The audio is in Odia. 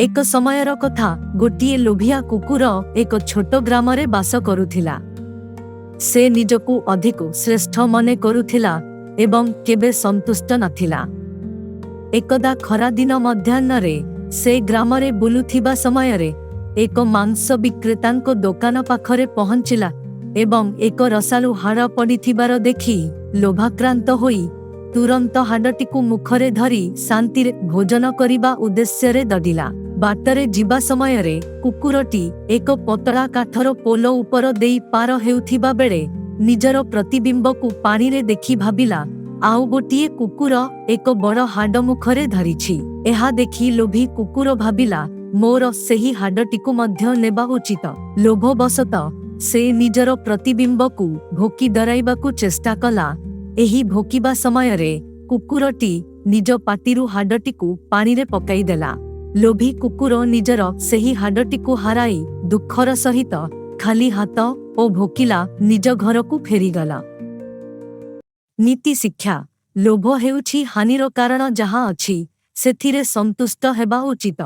ଏକ ସମୟର କଥା, ଗୋଟିଏ ଲୋଭିଆ କୁକୁର ଏକ ଛୋଟ ଗ୍ରାମରେ ବାସ କରୁଥିଲା। ସେ ନିଜକୁ ଅଧିକ ଶ୍ରେଷ୍ଠ ମନେ କରୁଥିଲା ଏବଂ କେବେ ସନ୍ତୁଷ୍ଟ ନଥିଲା। ଏକଦା ଖରାଦିନ ମଧ୍ୟାହ୍ନରେ ସେ ଗ୍ରାମରେ ବୁଲୁଥିବା ସମୟରେ ଏକ ମାଂସ ବିକ୍ରେତାଙ୍କ ଦୋକାନ ପାଖରେ ପହଞ୍ଚିଲା ଏବଂ ଏକ ରସାଳୁ ହାଡ଼ ପଡ଼ିଥିବାର ଦେଖି ଲୋଭାକ୍ରାନ୍ତ ହୋଇ ତୁରନ୍ତ ହାଡ଼ଟିକୁ ମୁଖରେ ଧରି ଶାନ୍ତିରେ ଭୋଜନ କରିବା ଉଦ୍ଦେଶ୍ୟରେ ଦଡ଼ିଲା। ବାଟରେ ଯିବା ସମୟରେ କୁକୁରଟି ଏକ ପତଳା କାଠର ପୋଲ ଉପର ଦେଇ ପାର ହେଉଥିବା ବେଳେ ନିଜର ପ୍ରତିବିମ୍ବକୁ ପାଣିରେ ଦେଖି ଭାବିଲା, ଆଉ ଗୋଟିଏ କୁକୁର ଏକ ବଡ଼ ହାଡ଼ ମୁଖରେ ଧରିଛି। ଏହା ଦେଖି ଲୋଭୀ କୁକୁର ଭାବିଲା, ମୋର ସେହି ହାଡ଼ଟିକୁ ମଧ୍ୟ ନେବା ଉଚିତ। ଲୋଭବଶତଃ ସେ ନିଜର ପ୍ରତିବିମ୍ବକୁ ଭୋକି ଡରାଇବାକୁ ଚେଷ୍ଟା କଲା। ଏହି ଭୋକିବା ସମୟରେ କୁକୁରଟି ନିଜ ପାଟିରୁ ହାଡ଼ଟିକୁ ପାଣିରେ ପକାଇଦେଲା। ଲୋଭୀ କୁକୁର ନିଜର ସେହି ହାଡ଼ଟିକୁ ହାରାଇ ଦୁଃଖର ସହିତ ଖାଲି ହାତ ଓ ଭୋକିଲା ନିଜ ଘରକୁ ଫେରିଗଲା। ନୀତି ଶିକ୍ଷା: ଲୋଭ ହେଉଛି ହାନିର କାରଣ। ଯାହା ଅଛି, ସେଥିରେ ସନ୍ତୁଷ୍ଟ ହେବା ଉଚିତ।